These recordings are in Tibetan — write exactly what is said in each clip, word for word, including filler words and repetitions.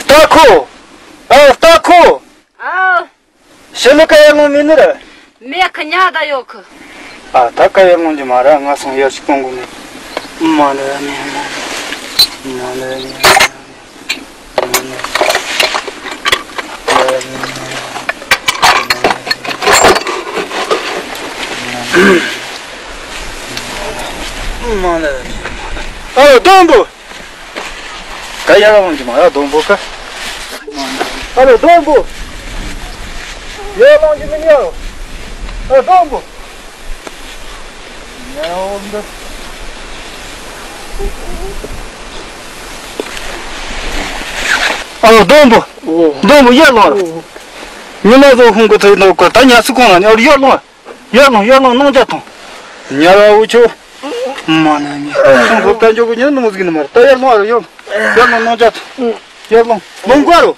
སྟག་ཁོ། ཨ། སྟག་ཁོ། ཨ། ཞི་ལི་ཀ་ཡར་ལོངས་མེད་ནི་རེད། མེད་ཁི། ཉལ་ད་ཡོད་ཁི། ཨ། ད་ཀ་ཡར་ལོངས་རྒྱུ་མ་རེད། ང་སང་ཡར་ཞིག་གཏོང་དགོས་ནི། མ་ལེ་མེད། མ་ལེ་མེད། མ་ལེ། ཨ། སྡོང་པོ། ད་ཡར་ལོངས་ཀྱི་མ་ར། སྡོང་པོ་ཀ། ཨ་ལོ། སྡོང་པོ། ཡར་ལོངས་ཀྱི་མི་ཉལ། ཨ། སྡོང་པོ། ཨ་ལོ། སྡོང་པོ། སྡོང་པོ། ཡར་ལོངས་ར། ཉི་མ་བཟོ་ཁུང་གི་ཐོག་ནོ་ཀ། ད་ཉལ་སུ་གང་ལ་ཉལ། ཡར་ལོངས། ཡར་ལོངས། ཡར་ལོངས། སྣང་རྒྱ་ཐོང་། ཉལ་བ་འུ་ཆོ། མ་ན་ནི། ཁོང་ཚོ་བསྟན་འཇོག་གི་ཉིན་ནོ་ཟིག་ནི་མ་རེད། ད་ཡར་ལོངས་ཨ་རོ། ཡར་ལོངས། ཡར་ལོངས། སྣང་རྒྱ་ཐོང་། ཡར་ལོངས། ལོངས་དགོས་རོ།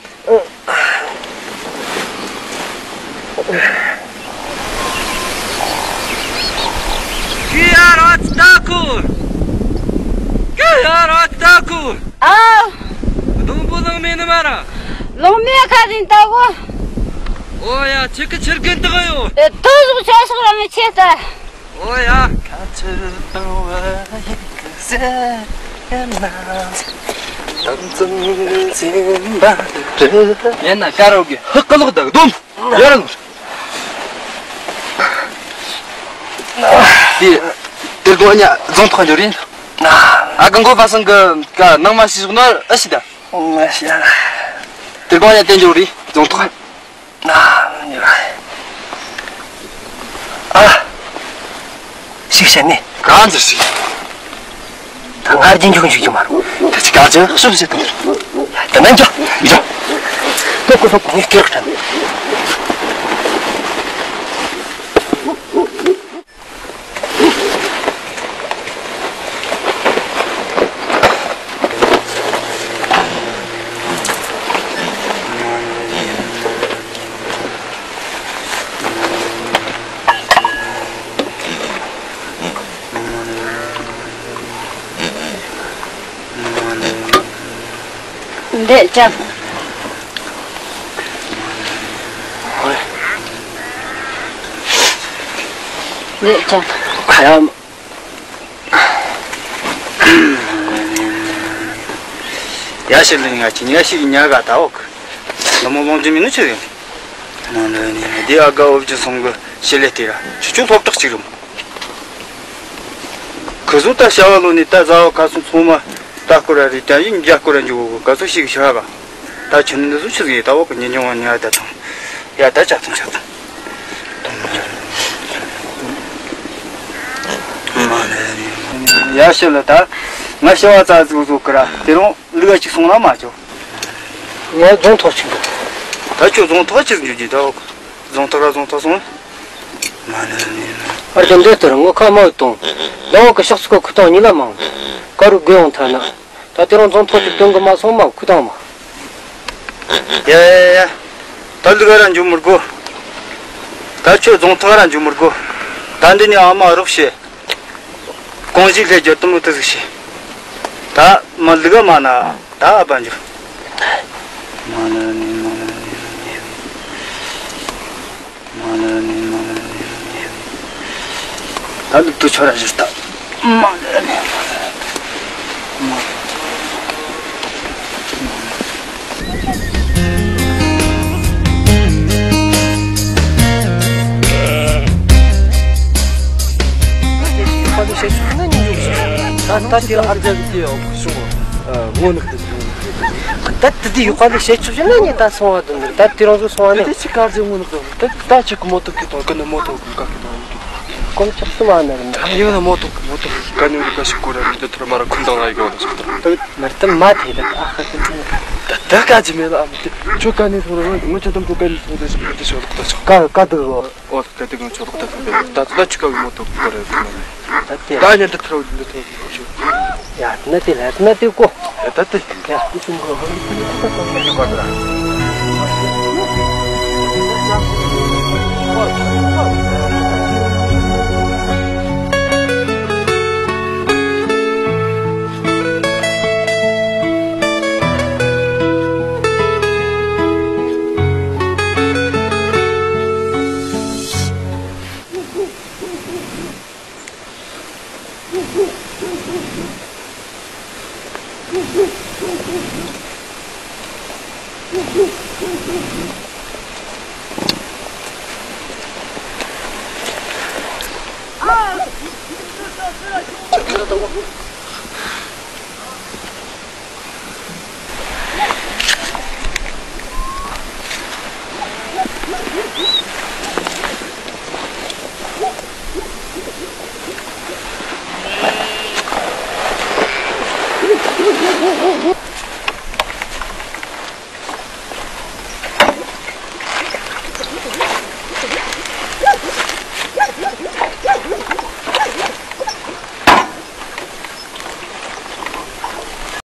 ཀི་ཡ་ར་ཙི་ད་ཁུ། ཀི་ཡ་ར་ཙི་ད་ཁུ། ཨ། སྡོང་པོ་ལངས་མེད་ནི་མ་ར། ལོངས་མེད་ཁ་ཟིན་ད་གོ། ཨོ་ཡ། ཁྱེད་ཀྱི་ཕྱིར་རྒན་དག་ཡོད། ཨེ། དོ་ཟུག་ཆ་སོགས་རང་ངས་ཆེ་ལྟ། ཨོ་ཡ། ཁ་ཆེ་བཏང་བ་ཡིན་ཟེར་ན། དམ་ཚང་གི་སེམས་པ་རེད། ཡིན་ན་ཀ་རོ་གི་ཧི་ཀི་ལོག་དག་སྡོམ། ཡར་ལོངས། དེ་དེར་གོ་ཉ་རྫོང་ཐོག་འབྱོར་ཡིན། ཨ་གི་མགོ་པ་སང་གི་ཀ་ནང་མ་ཤི་ཞོག་ན་ཨ་ཤི་ད། ང་ཤི་ཡ། དེར་གོ་ཉ་དེ་འབྱོར་རེད་རྫོང་ཐོག་ཨ། ཨ། ཞིག་བཤད་ནི། གང་ཟེར་ཞིག་ད་ང་རྒྱན་འཇུག་འཇུག་གི་མ་རུང་། ད་ཅི་གང་ཟེར་ཤོག་ཟེར་དང་། ད་ནན་ཅོ། ཡོ། ལོག་གོ་ལོག་གོ། ངས་སྐྱོར་གྲན། འདས་ཀྱང་། འདས་ཀྱང་། ཁ་ཡ། ཡ་ཤི་ལི་ང་ཅི་ཉ་ཤི་ཉ་ག་ད་འོག་ལ་མོ་ལོང་ཅི་མི་ནུ་ཆི་ཡོད། མ་ནི་ནི་འདི་ཨ་ག་འོབ་ཅི་སོང་གི་ཤི་ལེ་དེ་ར་ཆུ་ཆུ་ལྷོབ་ཏག་ཅིག་རུམ། ཁུ་ཟུ་ད་ཤ་བ་ལོ་ནི་ད་ཟ་བ་ཁ་སོང་ཚང་མ་ད་སྐོར་ར་རི་ད་ཡིན་རྒྱ་སྐོར་ར་འཇུག་གོ་ག་ཚོད་ཤི་གི་ཤ་བ་ད་ཆུ་ནི་འདི་ཟུ་ཆི་ཟིག་ཡེ་ད་འོག་གི་ཉི་ཉུང་བ་ཉ་ད་ཐང་ཡ་ད་ཅག་ཐང་ཅག་ཐང་། ཡ་ཤི་ལ་ད་ང་ཤི་བ་ཙ་ཟུག་ཟུག་གི་ར་དེ་རུང་ལུག་ཅིག་སོང་ན་མ་ཆོག་ངས་རྫོང་ཐོག་ཅིག་འདུག་ད་ཁྱོད་རྫོང་ཐོག་ཅིག་འཇུག་རྒྱུ་ད་འོག་རྫོང་ཐོག་ར་རྫོང་ཐོག་སོང་། ཨར་ཅོ་འདི་ལྟར་ངོ་ཁ་མ་བཏང་། ད་འོག་གི་ཤག་སུ་ཁོ་ཁུ་ཐང་གཉིས་ལ་མང་། ཀ་རུ་དགོས་ཡོང་ཐལ་ན། ད་དེ་རང་རྫོང་ཐོག་ཅིག་སྟོན་གི་མ་སོང་མ་ཁུ་ཐང་མ། ཡ་ཡ་ཡ། ད་ལུག་ར་འཇུག་མི་དགོས། ད་ཁྱོད་རྫོང་ཐོག་ར་འཇུག་མི་དགོས། ད་འདི་ནས་ཨ་མ་རོགས་བྱེད། གོང་ཞིག་ལྷས་རྒྱུ་དུམ་བུ་དུ་ཟིག་བྱེད། ད་མ་ལུག་མ་ན་ད་ཨ་ཕ་འཇུག་མ་ན་ནི་མ་ན་ནི། མ་ལ་ནི་མ་ལ་ནི། ད་ལུག་ཏུ་ཆོ་ར་ཞིག་ད། མ་ལ་ནི། བཤད་ཆོག་ན་ཉན་ཆོག་ཤག་ད་ད་དེ་རང་ཨ་ཅག་གི་དེ་ཡོག་ཤོག་ངོ་ནག་དེ་ད་དེ་དེ་ཡོག་པ་ལ་བཤད་ཆོག་ཤག་ན་ཉན་ད་སོང་བ་དུ་ནི་ད་དེ་རང་ཚོ་སོང་བ་ནི། དེ་ཅི་ཀར་ཅི་ངོ་ནག་དེ་ད་ད་ཅི་གི་མོ་ཏོག་གི་དོ་ག་ནི་མོ་ཏོག་གི་ཀ་གི་དོ་ཡོད་གི། ཀོམ་ཆག་སུ་མ་ནར་ནི། ད་ཡོད་ན་མོ་ཏོག་གི་མོ་ཏོག་ག་ནི་ཡོད་ག་ཤི་ཀོ་ར་མི་དེ་ཐོར་མ་ར་ཁུན་དང་ལ་ཡོད་གི་ཤག་ད་མར་དུ་མ་དེ་ད་ཨ་ཁ་དེ་ད་ད་ཀ་ཅི་མེད་ལ་ཨ་མི་དེ་ཆོ་ག་ནི་ཐོར་ར་ངོ་ཆ་དམ་པོ་ག་ནི་ཐོར་དེ་ཤི་ཀོ་དེ་ཤོ་ལོག་ད་ཆོག་ཀ་ཀ་དུ་གོ། ཨོ་ད་དེ་གང་ཆོག་ད་ཐུག་པས་ད་ད་ཅི་ཀ་གི་མོ་ཏོག་གི་ཀོ་ར་ཡོད་གི་མ་རེད། ད་ཉན་ད་ཐར་བ་འདི་ཐོག་གི་ཤོ། ཡ་ན་དེ་ལ་ན་དེ་ཀོ། ཡ་ད་དེ། ཡ་དེ་ཤུང་གོ།